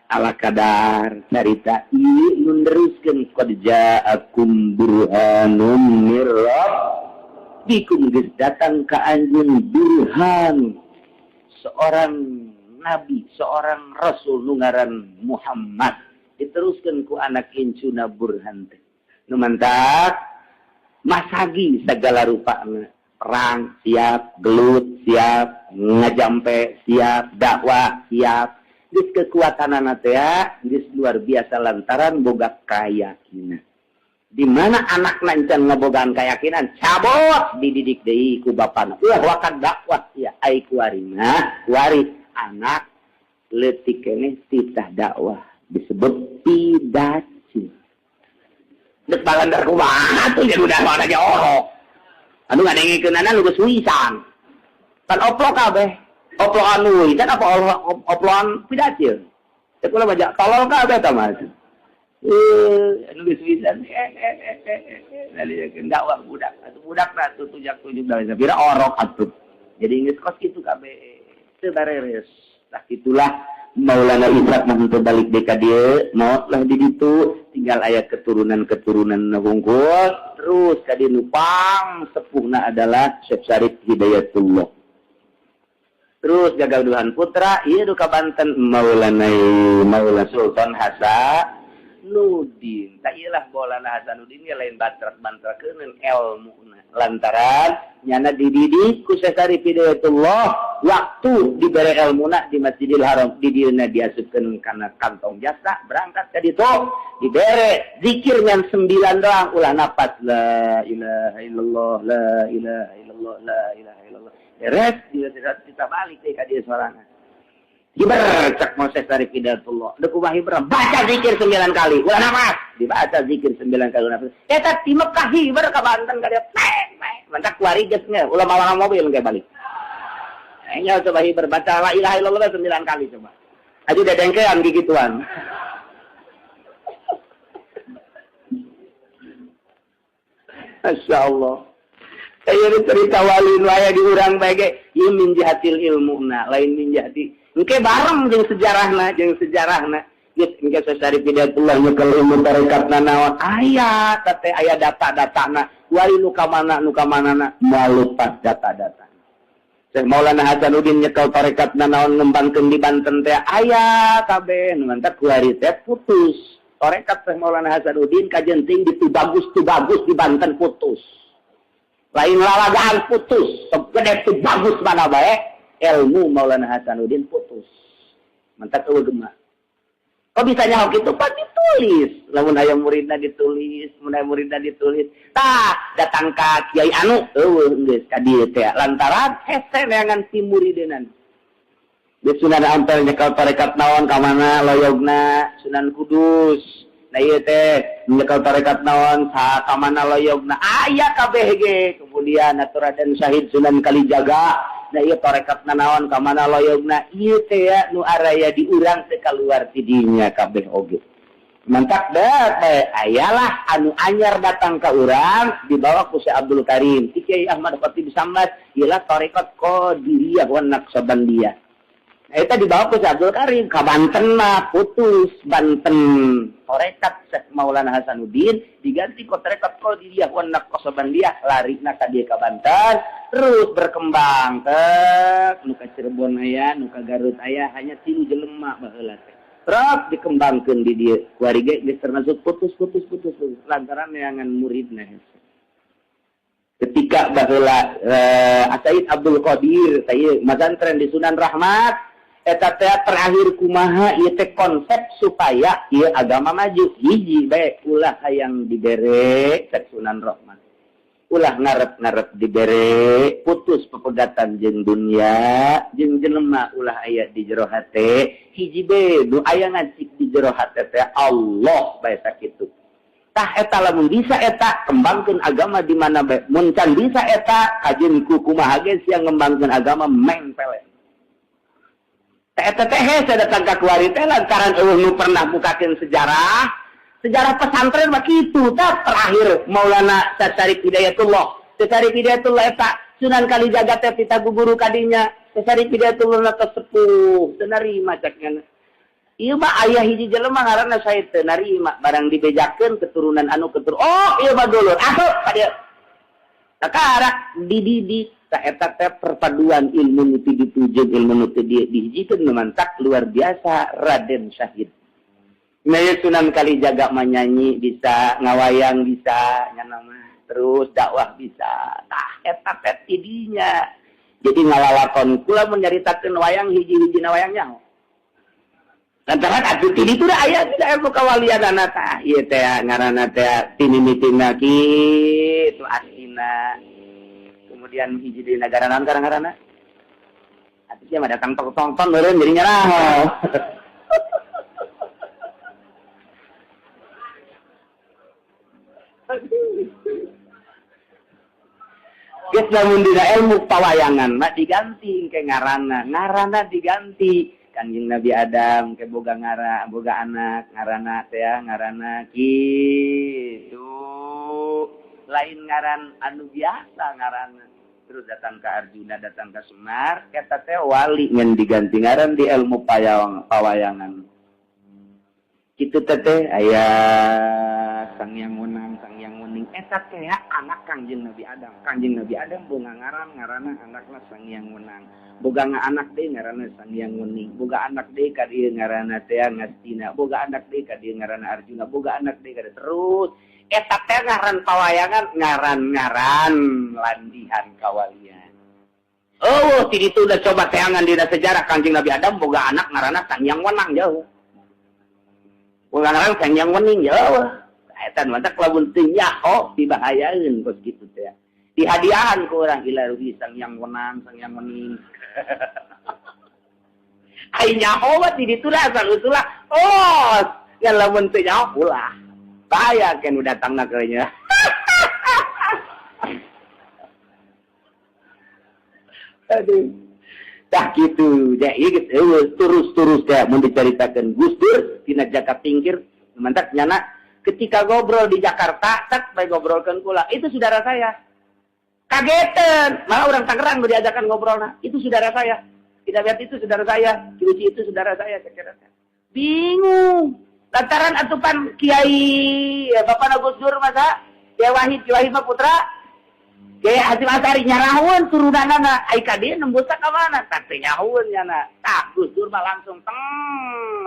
Ala kadar carita ieu nu neruskeun qad ja'akum burhanum mir rabbikum, geus datang ka anjeun burhan seorang nabi, seorang rasul nu ngaran Muhammad. Diteruskeun ku anak incuna burhan teh nu mantak masagi segala rupana, perang siap, gelut siap, ngajampe siap, dakwah siap. Geus kekuatan teh geus luar biasa lantaran boga keyakinan. Di mana anak lancan ngebogaan keyakinan, cabot dididik deui ku bapana. Ulah wakat dakwah ya ai kuari mah, kuari anak leutik keneh titah dakwah disebut pidacil. Dek balandar kumaha tuh jadi udah mana aja orok. Anu ngadengikeunana nu geus wisan. Pan oplok kabeh. Oplokan wisan apa oplokan pidacil? Cek ulah baca tolol kabeh ta mah. Anu geus wisan eh dakwah budak atuh, budak na tuh tujak tujuk da pira orok atuh. Jadi geus kos kitu kabeh. Teu bareres. Tah, itulah Maulana Ishaq mah henteu balik deui ka dieu, maot lah di ditu, tinggal aya keturunan-keturunan hungkul, terus ka dieu nu pang sepuhna adalah Syekh Syarif Hidayatullah. Terus gagaduhan putra, ieu nu ka Banten Maulana Maulana Sultan Hasanuddin. Tak iyalah, Maulana Hasanuddin ge lain bantrak-bantrakeun ilmuna. Lantaran nyana dididik ku Syekh Syarif Hidayatullah waktu dibere ilmuna di Masjidil Haram, di dieuna diasupkeun kana kantong jasa, berangkat ka ditu dibere zikir ngan 9 doang, ulah napas, la ilaha illallah, la ilaha illallah, la ilaha illallah. Beres dia kita balik deui ka dieu sorangan. Hiber cek Moses dari Hidayatullah. Dek kumaha hiber? Baca zikir 9 kali. Ulah nafas. Dibaca zikir 9 kali nafas. Eta ti Mekah hiber ka Banten ka dieu. Pek pek. Mantak kuari geus nya ulah mawa mobil engke balik. Nya coba hiber baca la ilaha illallah 9 kali coba. Aja dedengkean gigituan. Masya Allah. Kayak cerita wali nu aya di urang bae ge ieu min jihatil ilmuna, lain min jihati. Engke bareng jeung sejarahna, jeung sejarahna. Geus engke Syarif Hidayatullah nyekel ilmu tarekatna naon aya teh aya data-datana. Wali nu ka mana nu ka manana moal lepas data-data. Syekh Maulana Hasanuddin nyekel tarekatna naon ngembangkeun di Banten teh aya kabeh nu mantak kuari teh putus. Tarekat Syekh Maulana Hasanuddin kajenting di Tubagus Tubagus di Banten putus. Lain lalagaan putus, gede tu bagus mana bae, ilmu Maulana Hasanuddin putus. Mantak eueuh gema. Kok bisa nyaho kitu? Pan ditulis. Lamun aya muridna ditulis, mun aya muridna ditulis. Tah, datang ka Kiai anu eueuh geus ka dieu teh. Lantaran hese neangan si muridenan. Geus Sunan Ampel nyekel tarekat naon ka mana loyogna Sunan Kudus. Nah ieu teh nyekel tarekat naon sa ka mana loyogna aya kabeh ge. Kemudian atuh Raden Syahid Sunan Kalijaga. Nah ieu tarekat naon ka mana loyogna ieu teh ya nu araya di urang teh kaluar ti dinya kabeh oge. Mantak deh teh ayalah anu anyar datang ka urang dibawa ku Syekh Abdul Karim. Ti Kiai Ahmad Khatib Samad ieu tarekat Qadiriyah wa Naqsabandiyah. Nah, eta dibawa ku Syekh Abdul Karim ka Banten mah putus Banten tarekat Syekh Maulana Hasanuddin diganti ku tarekat Qadiriyah wa Naqsabandiyah, larina ka dieu ka Banten terus berkembang teh nu ka Cirebon aya nu ka Garut aya hanya 3 jelema baheula teh terus dikembangkeun di dieu kuari ge geus termasuk putus putus putus putus lantaran neangan muridna. Ketika baheula Said Abdul Qadir teh masantren di Sunan Rahmat eta teh terakhir kumaha ieu teh konsep supaya ieu agama maju hiji bae ulah hayang dibere cek Sunan Rahmat, ulah ngarep-ngarep dibere, putus pepegatan jeung dunia jeung jelema, ulah aya di jero hate, hiji bae nu aya ngacik di jero hate teh Allah bae sakitu. Tah eta lamun bisa eta kembangkeun agama di mana bae, mun can bisa eta kajeun ku kumaha ge sia ngembangkeun agama mempele. Eta teh hese datang ka kuari teh lantaran eueuh nu pernah bukakeun sejarah sejarah pesantren mah kitu. Tah terakhir Maulana Syarif Hidayatullah, Syarif Hidayatullah eta Sunan Kalijaga teh pita guru kadinya. Syarif Hidayatullah teh sepuh teu narima cak. Ieu mah aya hiji jelema ngaranna saya teu narima barang dibejakeun keturunan anu keturun. Oh, ieu mah dulur. Asup ka dieu. Takarak dididik ta eta teh perpaduan ilmu nu ti ditu jeung ilmu nu ti dieu dihijikeun nu mantak luar biasa Raden Syahid. Nah, Sunan Kalijaga menyanyi bisa, ngawayang bisa, nya mah terus dakwah bisa. Tah eta teh tidinya. Jadi ngalalakon kula menyaritakeun wayang hiji-hiji wayang nyaho. Lantaran atuh ti ditu aya tidak ilmu kawalianana tah. Ieu teh ngaranna teh tinimitina kitu astina. Kemudian hiji di negara naon ngaranna? Atuh sia mah datang tonton meureun jadi nyaraho. Geus lamun dina ilmu pawayangan mah diganti ke ngaranna, ngaranna diganti. Kanjeng Nabi Adam ke boga ngara, boga anak ngaranna teh ngaranna kitu. Lain ngaran anu biasa ngaranna. Terus datang ke Arjuna, datang ke Semar, eta teh wali ngan diganti ngaran di ilmu pawayangan. Kitu teh aya Sang Hyang Wenang, Sang Hyang Wening eta teh anak Kangjeng Nabi Adam. Kangjeng Nabi Adam boga ngaran ngaranna anakna Sang Hyang Wenang. Boga anak deui ngaranna Sang Hyang Wening. Boga anak deui ka dieu ngaranna teh Ngastina. Boga anak deui ka dieu ngaranna Arjuna. Boga anak deui ka dieu terus eta teh ngaran pawayangan, ngaran-ngaran landihan kawalian. Oh, ti ditu udah coba teangan dina sejarah Kangjeng Nabi Adam boga anak ngaranna Sang Hyang Wenang jauh. Boga ngaran Sang Hyang Wening jauh. Eta mantak lamun teu nyaho dibahayaeun kos kitu teh. Dihadiahan ku urang ilaruhi Sang Hyang Wenang, Sang Hyang Wening. Ai nyaho mah ti ditu lah asal usulah. Oh, ngan lamun teu nyaho ulah. Bahaya kan udah datangna keunya. Aduh. Tah kitu, da ieu geus eueuh terus-terus teh mun dicaritakeun Gus Dur tina Jaka Tingkir, mantak nyana ketika ngobrol di Jakarta, tak bae ngobrolkeun kula, itu saudara saya. Kagetan, malah orang Tangerang nu diajakan ngobrolna, itu saudara saya. Tidak lihat itu saudara saya, Ciuci itu saudara saya, kira-kira. Bingung. Lantaran atupan Kiai ya, Bapak Gus Dur masa Kiai Wahid, Kiai Wahid mah putra Kiai Hasyim Asy'ari nyarahun turunanana ai ka dieu nembusna ka mana? Tah teu nyahueun nyana. Tah Gus Dur mah langsung teng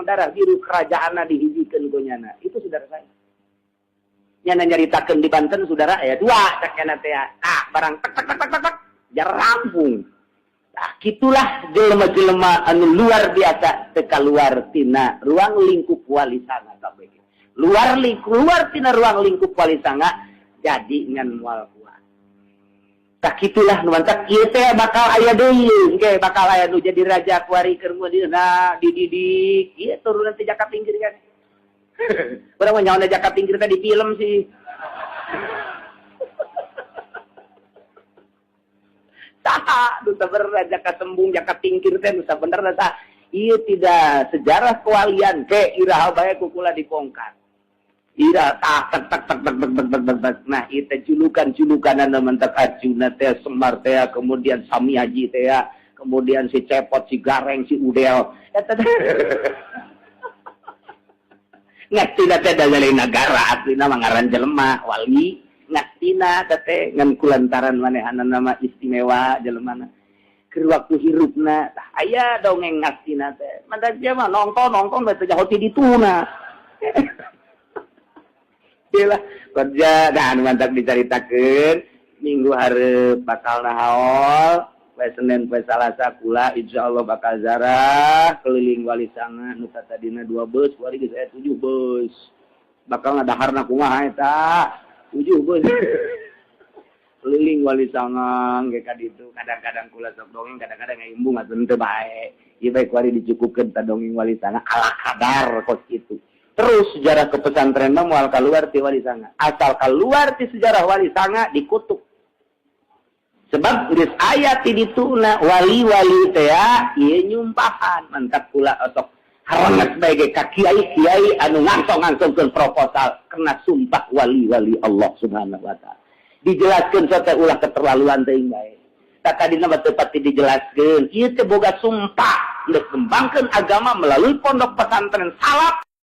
darah biru kerajaanna dihijikeun ku nyana. Itu saudara saya. Nyana nyaritakeun di Banten saudara aya dua cak nyana teh. Tah barang tek tek tek tek tek jarampung. Tah kitulah jelema-jelema anu luar biasa teu kaluar tina ruang lingkup wali sanga kabeh. Luar keluar tina ruang lingkup wali sanga jadi ngan moal kuat. Tah kitulah nu mantak ieu teh bakal aya deui engke bakal aya nu jadi raja kuari keur nah dididik ieu turunan ti Jaka Tingkir kan. Urang mah nyaona Jaka Tingkir teh di film sih. Saha nu sabenerna Jaka Sembung Jaka Tingkir teh nu sabenerna tah ieu tidak sejarah kewalian ke iraha bae ku kula dibongkar. Ira tak tak tak tak tak tak tak tak tak. Nah ieu teh julukan-julukanana mantak Arjuna teh Semar teh kemudian Sami Haji teh kemudian si Cepot si Gareng si Udel eta teh. Ngastina teh dari negara aslina mah ngaran jelema wali ngastina teh ngan kulantaran manehana nama istimewa jelemana keur waktu hirupna tah aya dongeng ngastina teh mantak dia mah nongton bae teh jaho ti dituna. Iyalah kerja dan mantak dicaritakeun minggu hareup bakal nahaol poe Senin poe Salasa kula insyaallah bakal zarah keliling wali sanga nu tadina 2 bus kuari geus aya 7 bus bakal ngadaharna kumaha eta 7 bus keliling wali sanga ge ka ditu kadang-kadang kula sok dongeng kadang-kadang ngaimbung atuh teu bae ieu bae kuari dicukupkeun ta dongeng wali sanga ala kadar kos kitu. Terus sejarah kepesantren mah moal keluar ti wali sanga. Asal keluar ti sejarah wali sanga dikutuk. Sebab geus aya ti dituna wali-wali teh ieu nyumpahan mantap kula osok harenget bae ge ka kiai-kiai anu ngangsong-ngangsongkeun proposal kena sumpah wali-wali Allah Subhanahu wa taala. Dijelaskeun sote ulah keterlaluan teuing bae. Tah tadina mah teu pati dijelaskeun, ieu teh boga sumpah. Ndek kembangkeun agama melalui pondok pesantren salaf.